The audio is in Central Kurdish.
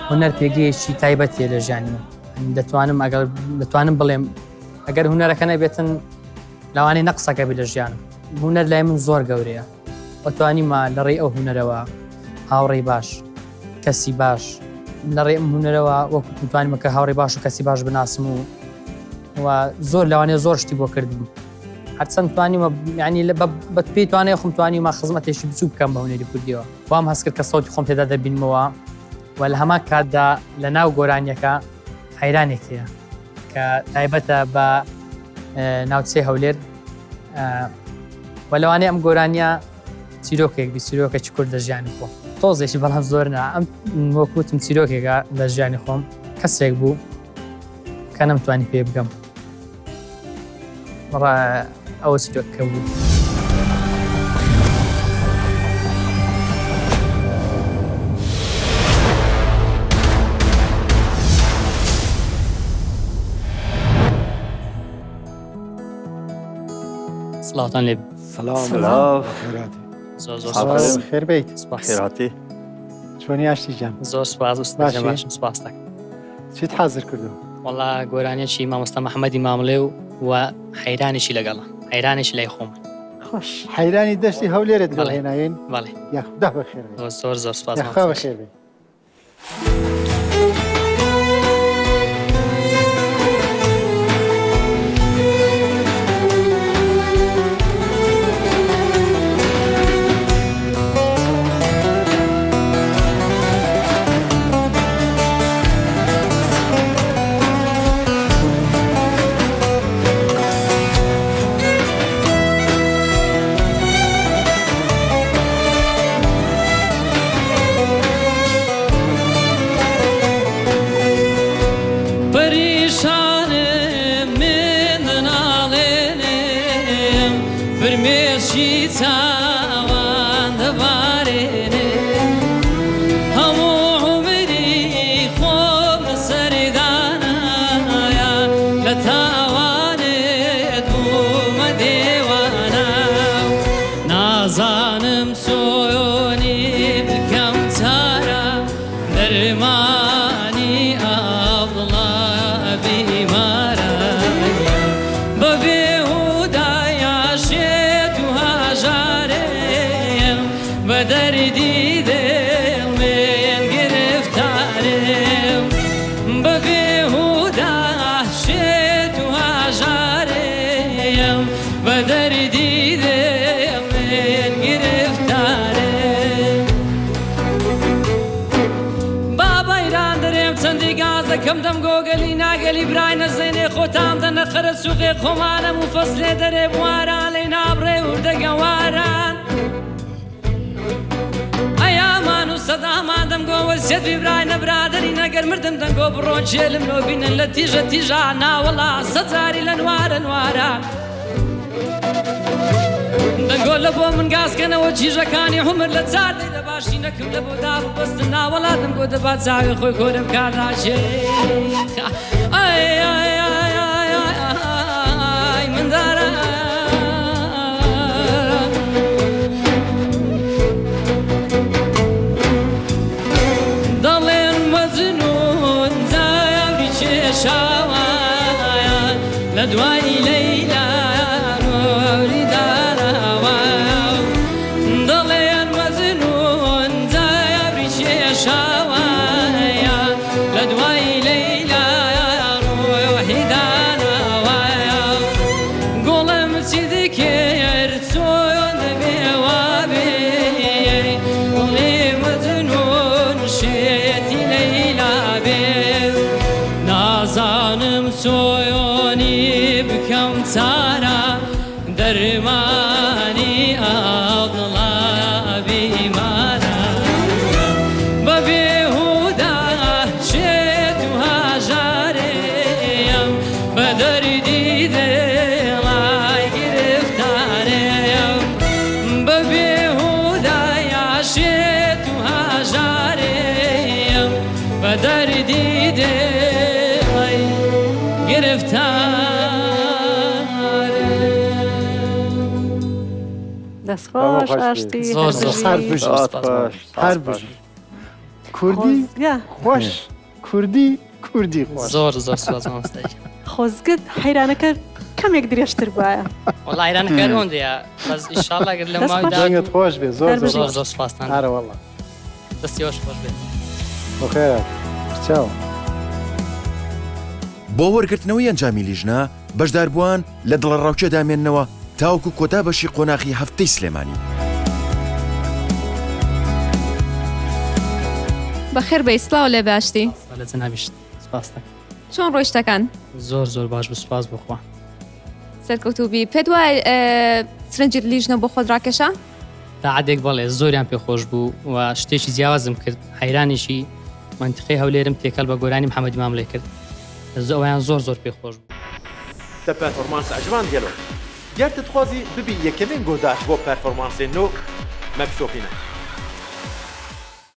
هونەر پێگەیەکی تایبەتیە لە ژیانی من. دەتوانم ئەگەر دەتوانم بڵێم ئەگەر هونەرەکە نەبێتن لەوانەیە نەقسەکە بێت لە ژیانم. هونەر لای من زۆر گەورەیە و توانیمە لە ڕێی ئەو هونەرەوە هاوڕێی باش، کەسی باش لە ڕێی ئەم هونەرەوە وەکو توانیمە کە هاوڕێی باش و کەسی باش بناسم و و زۆر لەوانەیە زۆر شتی بۆ کردم. هەرچەند توانیمە یعنی لە بە پێی توانای خۆم توانیمە خزمەتێکی بچووک بکەم بە هونەری کوردیەوە. وام هەست کرد کە سەوتی خۆم تێدا دەبینمەوە و لە هەمان کاتدا لە ناو گۆرانیەکە حەیرانێک هەیە کە تایبەتە بە ناوچەی هەولێر و لەوانەیە ئەم گۆرانیە چیرۆکێک بی چیرۆکێکی کورد لە ژیانی خۆم تۆزێکی بەڵام زۆر نا ئەم وەکوتم چیرۆکێکە لە ژیانی خۆم کەسێک بوو کە نەمتوانی پێ بگەم ئەوە چیرۆکەکە بوو. سڵاوتان لێ سڵاو زۆر زۆر سپاس خێر بیت سپاس خێراتی چۆنی ئاشتی گیان زۆر سپاس باشی؟ باشم سپاس دەکەم چیت حازر کردو؟ وەڵا گۆرانیەکی مامۆستا محەممەدی ماملێ و و حەیرانێکی لەگەڵە حەیرانێکی لای خۆمە خۆش حەیرانی دەشتی هەولێرت لەگەڵ بەڵێ. هێناوین بەڵێ یاخدا بەخێر بێ زۆر زۆر زۆر سپاس یاخوا مامۆستا. بەخێر بێ پەریشانم من دەناڵێنم فرمێسکی چاوان دەبارێنێ هەموو عومری خۆم لەسەر دانایە لە تاوانت بوومە دێوانە نازانم چۆنی بکەم چارە دەرمانی ئاوڵا بیمارە بە بێهودایە شێت و هەژارێم بە دەردی دڵ من گرفتارێم بە بێهودا شێت و هەژارێم بە دەردی دڵ من گرفتارێم بابایران دەرێم چەندی گاز دەکەم دەم گۆگەلی ناگەلی برای نەزێنێ خۆتام دەنە خەرە سوقێ خۆمانەم و فەسلێ دەرێ بواران لێ نابڕێ وردەگەواران ئەیامان و سەدامان دەمگۆ وەسیەت بی برای نەبرادەری نەگەر مردم دەنگۆ بڕۆن چێلم لۆ بینن لە تیژە تیژە ناوەڵا سەجاری لە نوارە نوارە دەنگۆ لە بۆ من گازکەنەوە چیژەکانی عومر لە چار دەی دە باشی نەکم لە بۆ داب و بەستن ناوەڵا دەنگۆ دەبا چاوی خۆی کۆرە بکات ناچێ ئای ئای ئای ئای ئای مندارە دەڵێن مەجنون جاوی کێشاوە لە دوای لەیلا نوری داراوە دەڵێن مەجنون جاوی کێشاوە لە دوای لەیلا ڕۆحی داناوە گوڵم چی دکێر چۆن دەبێ وابێ دڵی مەجنون شێتی لەیلا بێ نازانم چۆنی بکەم چارە دەرمانی ئاوڵا بیمارە بە بێهودا شێت و هەژارێم بە دەردی دڵای گرفتارێم بە بێهودا شێت و هەژارێم بە دەردی دڵای گرفتارێم. دەست خۆش ئاشتی زۆر زۆر هەر بژی سپاس خۆش. هەر بژی. کوردی خۆش کوردی کوردی خۆش. زۆر زۆر سوپاس مامۆستا گیان. خۆزگەت حەیرانەکە کەمێک درێژتر بایە. وەڵا حەیرانەکە هەر ئەوەندەیە بەس ئیشاڵڵا گەر لە دەست ماوەی خۆش. دەنگت داهاتوو خۆش بێ زۆر هەر زۆر بژیت. زۆر زۆر سوپاستان ئارە وەڵا. دەستی ئێوەش خۆش بێت. بەخێرات چاو. بۆ وەرگرتنەوەی ئەنجامی لیژنە، بەشداربووان لە دڵەڕاوکێدا مێننەوە تاوەکو کۆتا بەشی قۆناخی هەفتەی سلێمانی. بەخێر بێی سڵاو لێ باشتی. سڵاو لە جەنابیشت سپاس دەکەم. چۆن ڕۆی شتەکان؟ زۆر زۆر باش بوو سپاس بۆ خوا. سەرکەوتوو بی. پێت وایە سرنجی لیژنە بۆ خۆت ڕاکێشا؟ تا عەدێک بەڵێ زۆریان پێ خۆش بوو و شتێکی جیاوازم کرد حەیرانێکی مەنتیقەی هەولێرم تێکەڵ بە گۆرانی محەمەدی ماملێ کرد ئەویان زۆر زۆر پێ خۆش بوو. Te performans eciband gelo? Ger tu dixwazî bibî yekemîn guhdar ji bo performansên nû, me bişopîne.